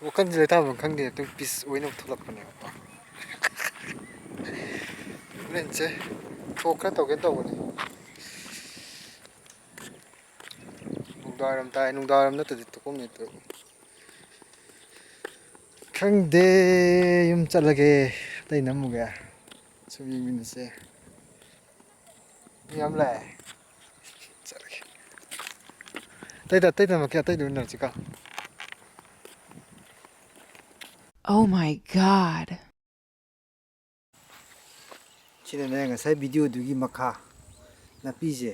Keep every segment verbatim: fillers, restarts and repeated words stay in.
ꯋꯥꯈꯜꯁꯦ ꯂꯩꯇꯥꯐꯝ ꯈꯪꯗꯦ, ꯑꯗꯨꯝ ꯄꯤꯁ ꯑꯣꯏꯅ ꯊꯣꯛꯂꯛꯄꯅꯦꯕ꯫ ꯍꯣꯔꯦꯟꯁꯦ ꯊꯣꯛ ꯈꯔ ꯇꯧꯒꯦ ꯇꯧꯕꯅꯦ꯫ ꯅꯨꯡꯗꯥꯡꯋꯥꯏꯔꯝ ꯇꯥꯏ, ꯅꯨꯡꯗꯥꯡꯋꯥꯏꯔꯝ ꯅꯠꯇ꯭ꯔꯗꯤ ꯊꯣꯛꯐꯝ ꯂꯩꯇꯦ꯫ ꯈꯪꯗꯦ, ꯌꯨꯝ ꯆꯠꯂꯒꯦ, ꯑꯇꯩ ꯅꯝꯃꯨꯒꯦ꯫ ꯁꯨꯝ ꯌꯦꯡꯃꯤꯟꯅꯁꯦ꯫ ꯃꯤ ꯌꯥꯝ ꯂꯥꯛꯑꯦ꯫ ꯆꯠꯂꯒꯦ꯫ ꯑꯇꯩꯗ, ꯑꯇꯩꯗ ꯅꯝꯃꯛꯀꯦ, ꯑꯇꯩꯗ ꯑꯣꯏꯅ ꯅꯝꯁꯤꯀꯣ꯫ Oh my God. ꯁꯤꯅꯅꯦ ꯉꯁꯥꯏ ꯚꯤꯗꯤꯑꯣꯗꯨꯒꯤ ꯃꯈꯥ ꯅꯥꯄꯤꯁꯦ꯫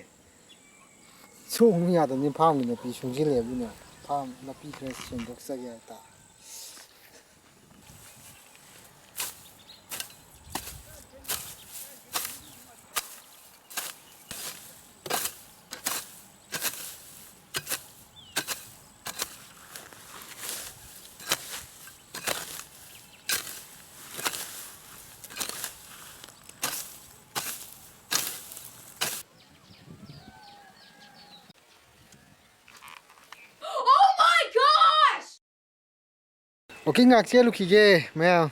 ꯁꯣꯡꯕ ꯌꯥꯗꯕꯅꯤ, ꯐꯥꯝꯒꯤ ꯅꯥꯄꯤ ꯁꯣꯡꯖꯤꯜꯂꯛꯑꯦ꯫ ꯑꯗꯨꯅ ꯐꯥꯝ ꯅꯥꯄꯤ ꯈꯔ ꯁꯦꯡꯗꯣꯛꯆꯒꯦ ꯍꯥꯏꯇꯥꯔꯦ꯫ Oh my gosh! ꯋꯥꯀꯤꯡ ꯉꯥꯏꯍꯥꯛ ꯆꯦꯜꯂꯨꯈꯤꯒꯦ ꯃꯌꯥꯝ꯫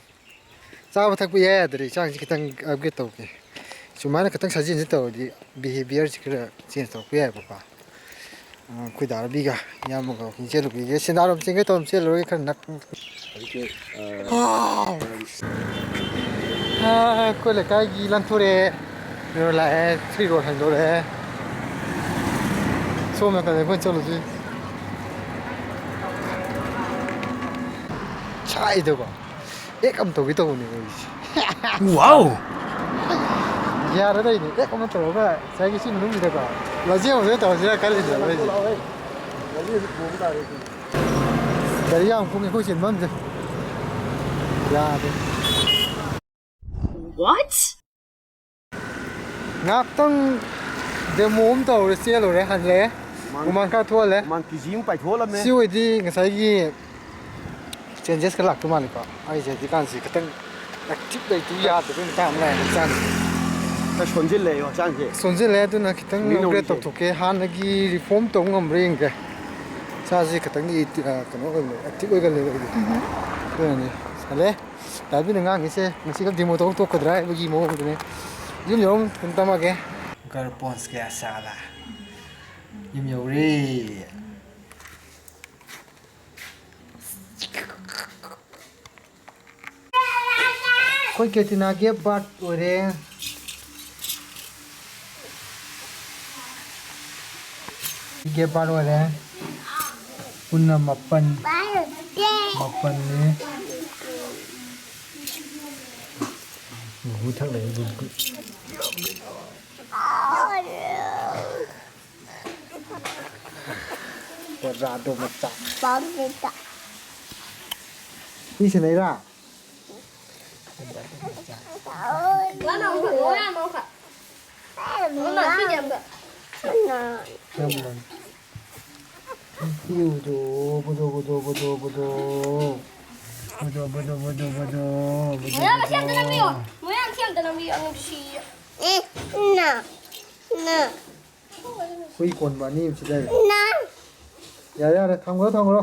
ꯆꯥꯕ ꯊꯛꯄ ꯏꯌꯥ ꯌꯥꯗ꯭ꯔꯦ, ꯏꯆꯥꯡꯁꯤ ꯈꯤꯇꯪ ꯑꯞꯒ꯭ꯔꯦꯗ ꯇꯧꯒꯦ꯫ ꯁꯨꯃꯥꯏꯅ ꯈꯤꯇꯪ ꯁꯥꯖꯦꯜꯁꯤ ꯇꯧꯔꯗꯤ ꯕꯤꯍꯦꯕꯤꯌꯔꯁꯤ ꯈꯔ ꯆꯦꯟꯖ ꯇꯧꯔꯛꯄ ꯌꯥꯏꯕꯀꯣ꯫ ꯑ, ꯑꯩꯈꯣꯏ ꯗꯥ ꯔꯕꯤꯒ ꯏꯌꯥꯝꯕꯒ ꯋꯥꯀꯤꯡ ꯆꯦꯜꯂꯨꯈꯤꯒꯦ꯫ ꯁꯦꯟꯗꯥꯔꯣꯝ ꯆꯦꯟꯒꯦ ꯇꯧꯔꯝ ꯆꯦꯜꯂꯔꯣꯏꯒꯦ, ꯈꯔ ꯅꯛ-, ꯍꯧꯖꯤꯛꯀꯤ, ꯑ, ꯑꯥ! ꯑ, ꯑꯩꯈꯣꯏ ꯂꯩꯀꯥꯏꯒꯤ ꯂꯥꯟꯊꯣꯔꯛꯑꯦ꯫ ꯀꯩꯅꯣ ꯂꯥꯛꯑꯦ, ꯊ꯭ꯔꯤ ꯔꯣꯗ ꯍꯦꯟꯗꯣꯔꯛꯑꯦ꯫ ꯁꯣꯝ ꯅꯥꯀꯟꯗ ꯑꯩꯈꯣꯏꯅ ꯆꯠꯂꯨꯁꯤ꯫ ꯁꯥꯏꯗꯀꯣ꯫ ꯑꯦꯛ ꯑꯃ ꯇꯧꯒꯦ ꯇꯧꯕꯅꯦ ꯑꯩꯁꯦ꯫ ꯋꯥꯎ! ꯌꯥꯔꯗꯧꯅꯦ꯫ ꯑꯦꯛ ꯑꯃ ꯇꯧꯔꯒ ꯉꯁꯥꯏꯒꯤ ꯁꯤ ꯃꯅꯨꯡꯁꯤꯗꯀꯣ ꯂꯥꯖꯦꯜ ꯑꯃ ꯇꯧꯔꯁꯤꯔꯥ ꯈꯜꯂꯤꯅꯦꯕ ꯑꯩꯁꯦ꯫ ꯒꯥꯔꯤ ꯌꯥꯝ ꯀꯨꯡꯉꯦ ꯑꯩꯈꯣꯏ ꯆꯦꯟꯐꯝꯁꯦ꯫ ꯌꯥꯗꯦ꯫ What? ꯉꯥꯛꯇꯪ ꯗꯦꯃꯣ ꯑꯃ ꯇꯧꯔꯦ, ꯆꯦꯜꯂꯨꯔꯦ, ꯍꯜꯂꯛꯑꯦ꯫ ꯍꯨꯃꯥꯡ ꯍꯨꯃꯥꯡ ꯈꯔ ꯊꯣꯛꯍꯜꯂꯦ꯫ ꯍꯨꯃꯥꯡ ꯀꯦ ꯖꯤ ꯑꯃ ꯄꯥꯏꯊꯣꯛꯍꯜꯂꯝꯃꯦ꯫ ꯁꯤ ꯑꯣꯏꯗꯤ ꯉꯁꯥꯏꯒꯤ ꯆꯦꯟꯖꯦꯁ ꯈꯔ ꯂꯥꯛꯇꯧ ꯃꯥꯜꯂꯦꯀꯣ꯫ ꯑꯩꯁꯦ ꯍꯧꯖꯤꯛꯀꯥꯟꯁꯤ ꯈꯤꯇꯪ ꯑꯦꯛꯇꯤꯚ ꯂꯩꯇꯕ ꯌꯥꯗꯕꯒꯤ ꯃꯇꯥꯡ ꯑꯃ ꯂꯥꯛꯑꯦ ꯍꯛꯆꯥꯡꯁꯦ꯫ ꯈꯔ ꯁꯣꯟꯖꯤꯜꯂꯛꯑꯦ ꯍꯛꯆꯥꯡꯁꯦ꯫ ꯁꯣꯟꯖꯤꯜꯂꯛꯑꯦ, ꯑꯗꯨꯅ ꯈꯤꯇꯪ ꯁꯨꯃꯤ ꯑꯞꯒ꯭ꯔꯦꯗ ꯅꯧꯔꯤꯁꯦ꯫ ꯇꯧꯊꯣꯛꯀꯦ꯫ ꯍꯥꯟꯅꯒꯤ ꯔꯤꯐꯣꯔꯝ ꯇꯧꯕ ꯉꯝꯕ꯭ꯔꯥ ꯌꯦꯡꯒꯦ꯫ ꯏꯁꯥꯁꯦ ꯈꯤꯇꯪꯗꯤ, ꯑ, ꯀꯩꯅꯣ ꯑꯣꯏꯕꯅꯦ, active ꯑꯣꯏꯒꯜꯂꯦꯕ ꯑꯩꯗꯤ꯫ ꯑꯗꯨꯅꯅꯦ꯫ ꯍꯜꯂꯦ꯫ ꯇꯥꯕꯤꯅ ꯉꯥꯡꯉꯤꯁꯦ ꯉꯁꯤ ꯈꯛ demo ꯇꯧ ꯇꯣꯛꯀꯗ꯭ꯔꯥ ꯍꯥꯏꯕꯒꯤ ꯃꯑꯣꯡꯗꯨꯅꯦ꯫ ꯌꯨꯝ ꯌꯧꯔ ꯑꯗꯨꯝ ꯇꯝꯃꯛꯑꯒꯦ꯫ ꯒꯔ ꯄꯣꯟꯁ ꯀꯌꯥ ꯁꯥꯂꯥ꯫ ꯌꯨꯝ ꯌꯧꯔꯦ꯫ ꯑꯩꯈꯣꯏ ꯀꯦꯇꯤꯅꯥ gap birth ꯑꯣꯏꯔꯦ꯫ Gap birth ꯑꯣꯏꯔꯦ꯫ ꯄꯨꯟꯅ ꯃꯥꯄꯟ꯫ ꯃꯥꯄꯟꯅꯤ꯫ ꯒꯨꯒꯨ ꯊꯛ ꯂꯩ, ꯒꯨꯒꯨ꯫ ꯕꯣꯔꯥꯗꯣ ꯃꯆꯥ꯫ ꯄꯥꯝꯗꯦꯗ꯫ ꯃꯤ ꯁꯤꯟꯅꯩꯔꯥ? ꯅꯪ ꯅꯪ ꯁꯤꯗꯤ ꯑꯝꯇ꯫ ꯅꯪ ꯅꯪ꯫ ꯕꯨꯗꯣ, ꯕꯨꯗꯣ, ꯕꯨꯗꯣ, ꯕꯨꯗꯣ, ꯕꯨꯗꯣ꯫ ꯕꯨꯗꯣ, ꯕꯨꯗꯣ, ꯕꯨꯗꯣ, ꯕꯨꯗꯣ, ꯕꯨꯗꯣ, ꯃꯣꯏꯔꯥꯡ ꯁꯤ ꯑꯝꯇ ꯕꯨꯗꯣ꯫ ꯅꯝꯕꯤꯌꯣ꯫ ꯃꯣꯏꯔꯥꯡ ꯁꯤ ꯑꯝꯇ ꯅꯝꯕꯤꯌꯣ, ꯅꯨꯡꯁꯤꯌꯦ꯫ ꯑꯦ, ꯅ, ꯅ꯫ ꯍꯨꯏ ꯀꯣꯟꯕ ꯑꯅꯤ ꯑꯃꯁꯨ ꯂꯩꯔꯦ꯫ ꯅ꯫ ꯌꯥꯔꯦ, ꯌꯥꯔꯦ, ꯊꯝꯈ꯭ꯔꯣ, ꯊꯝꯈ꯭ꯔꯣ꯫